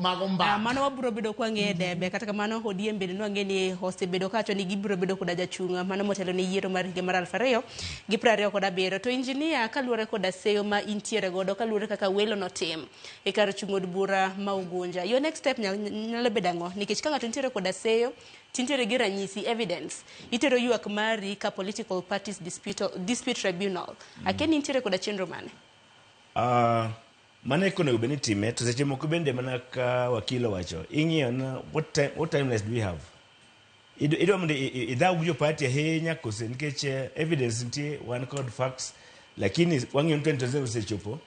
Mago mbaka. Mano wabiro bedo kwang'e debe. Kata kamano ODM bende nwang'e ni osebedo kawacho ni gibiro bedo koda jachung' mano motelo ne yiero mar higa mar 2027. To injinia, kaluwore koda seyo ma intiere godo, kaluwore kaka welo notim e kar chung' od bura ma Ugunja, your next step nyalo bedo ang'o? Nikech ka ng'ato nitiere koda seyo, tintiere gi ranyisi, evidence, itero ywak mari ka Political Parties Dispute Tribunal. Akia ni intiere koda chenro mane? Mano eka onego bed ni itime to seche moko bende mana ka wakil owacho ing'iyo na what time, what timelines do we have? Idwa mondo idhaw gi jo party ahinya kose nikech evidence nitie wan kod facts lakini wang'iyo ni 2027 osechopo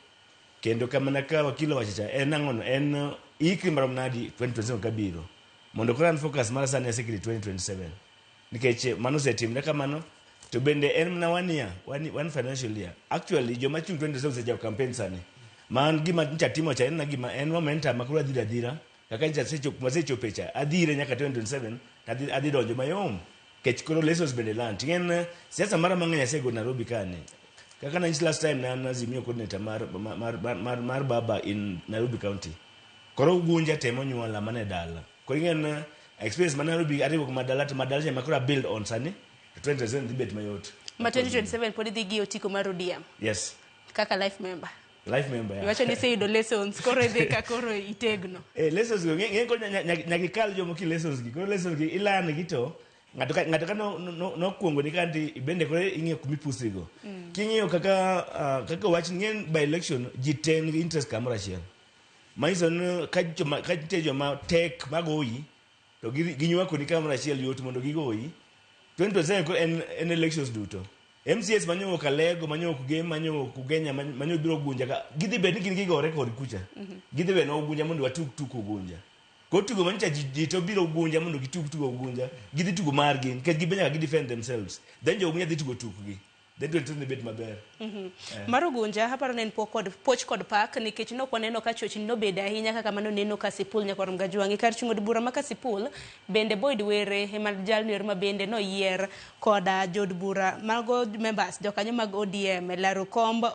kendo kamana ka wakil owacho cha en ang'ono en ikri marom nadi 2027 kabiro mondo koro an focus mara sani aseketi 2027 nikech mano osetimre kamano to bende en mana one year, one financial year. Actually joma chung' 2027 osechako campaign sani ma an gima ncha timo cha en na gima en momentum ma koro adhiro adhira kaka ncha asechopo masechope cha adhire nyaka 2027 to adhi donjo mayom nikech koro lessons bende learned. Ing'en siasa mara mang'eny asego Nairobi kani kaka nanyisi last time ne an Azimio coordinator mar Baba in Nairobi County. Koro Ugunja te monyuola mana e dala. Koro ing'en experience ma Nairobi ariwo gi madala to madala cha ema koro a build on sani to 2027 dhi bet mayot. Ma 2027 pod idhi gi otiko mar ODM? Yes. Kaka life member? Life member, yeah. Iwacho ni iseyudo lessons, koro idhi ka koro itegno. Lessons go, ng'e koro nyaka ikal jomoko i lessons gi. Koro lessons gi ilan gi to ng'ato ka nokuongo ni kanti bende koro ing'iyo kuma ipusri go. King'iyo kaka wach ng'en by election ji te nigi interest kamoro achiel. Manyiso ni ka nitie joma tek magoyi to ginywakoni kamoro achiel yot mondo gigoyi. 2027 koro en elections duto. MCAs manyowuok Alego, manyowuok Gem, manyowuok Ugenya, manyowuok biro Ugunja ka gidhi bet ni gin gigore kod kucha. Gidhi weno Ugunja mondo watug tuk Ugunja. Koro tugo manyicha ji to biro Ugunja mondo gitug tugo Ugunja. Gidhi tugo margi nikech gibe nyaka gi defend themselves. Then jo Ugunja dhi tugo tukgi. Then 2027 dhi bet maber. Mar Ugunja aparo ne en puoch kod pak nikech nok waneno ka chochni nobedo ahinya kaka mano neno Kasipul nyakwar Mgajwang'i. Kar chung' od bura ma Kasipul bende Boyd Were ema jalno ero ma bende noyier koda jood bura mago members jokanyo mag ODM e laro komb.